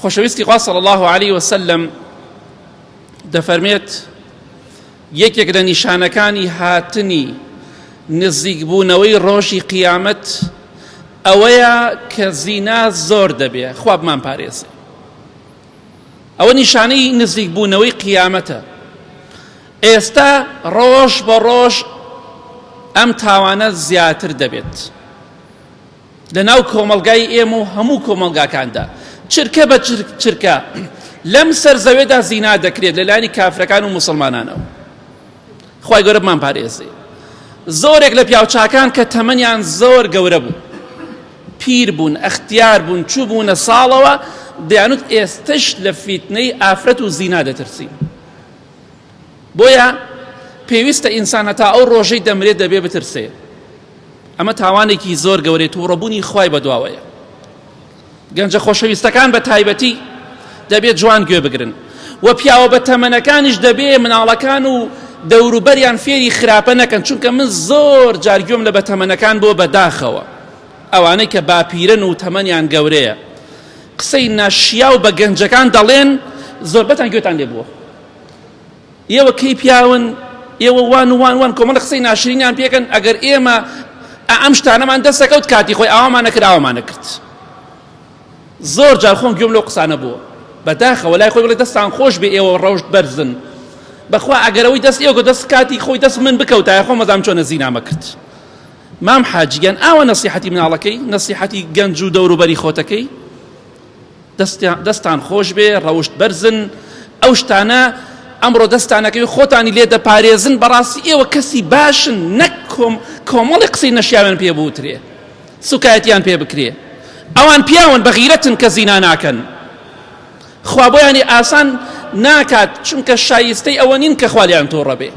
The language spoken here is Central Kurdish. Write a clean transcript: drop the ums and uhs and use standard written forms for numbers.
خۆشەویستی خوا صلی الله علیه وسلم دەفەرمێت یەکێک لە نیشانەکانی هاتنی نزیکبوونەوەی ڕۆژی قیامەت ئەوەیە کە زینا زۆر دەبێ خوا بمان پارێزێ ئەوە نیشانەی نزیکبوونەوەی قیامەتە ئێستا ڕۆژ بە ڕۆژ ئەم تاوانە زیاتر دەبێت لە ناو کۆمەڵگای ئێمە و هەموو کۆمەڵگاکاندا چرکە بە چرکە لەم سەر زەوێدا زینا دەکرێت لە لایەنی کافرەکان و موسڵمانانەوە خوای گەورە بمان پارێزێ زۆرێک لە پیاوچاکان کە تەمەنیان زۆر گەورە بوو پیر بوون ئەختیار بوون چوو بوونە ساڵەوە دەیانوت ئێستش لە فیتنەی ئافرەت و زینا دەترسین بۆیە پێویستە ئینسان هەتا ئەو ڕۆژەی دەمرێت دەبێ بترسێ ئەمە تاوانێکی زۆر گەورەی تووڕەبوونی خوای بەدواوەیە گەنجە خۆشەویستەکان بە تایبەتی دەبێت جوان گوێ بگرن و پیاوە بە تەمەنەکانیش دەبێ مناڵەکان و دەوروبەریان فێری خراپە نەکەن چونکە من زۆر جار گوێم لە بەتەمەنەکان بۆ بەداخەوە ئەوانەی کە باپیرن و تەمەنیان گەورەیە قسەی ناشیاو بە گەنجەکان دەڵێن زۆربەتان گوێتان لێ بووە ئێوە کەی پیاون ئێوە وان و وان وان کۆمەڵە قسەی ناشرینیان پێکەن ئەگەر ئێمە ئەم شتانەمان دەستەکەوت کاتی خۆی ئاوامان نەکرد ئاوامان نەکرد زۆر جار خۆم گوێم لەو قسانە بووە بەداخەوە لای خۆی بڵێ دەستان خۆش بێ ئێوە ڕەوشت بەرزن بەخوا ئەگەرەوەی دەست ئێوە دەست کاتی خۆی دەست من بکەوتایە خۆم مەزام چۆنە زینامە کرد مام حاجیگەن ئاوا نەسیحەتی مناڵەکەی نەسیحەتی گەنج و دەوروبەری خۆتەکەی دەستان خۆش بێ ڕەوشت بەرزن ئەو شتانە ئەمڕۆ دەستانەکەوی خۆتانی لێ دەپارێزن بەڕاستی ئێوە کەسی باشن نەک کۆم کۆمەڵی قسەی نەشیاویان پێ بوترێ سوکایەتیان پێ بکرێ ئەوان پیاون بە غیرەتن کە زینا ناکەن خوا بۆیانی ئاسان ناکات چونکە شایستەی ئەوە نین کە خوا لێیان تووڕە بێ.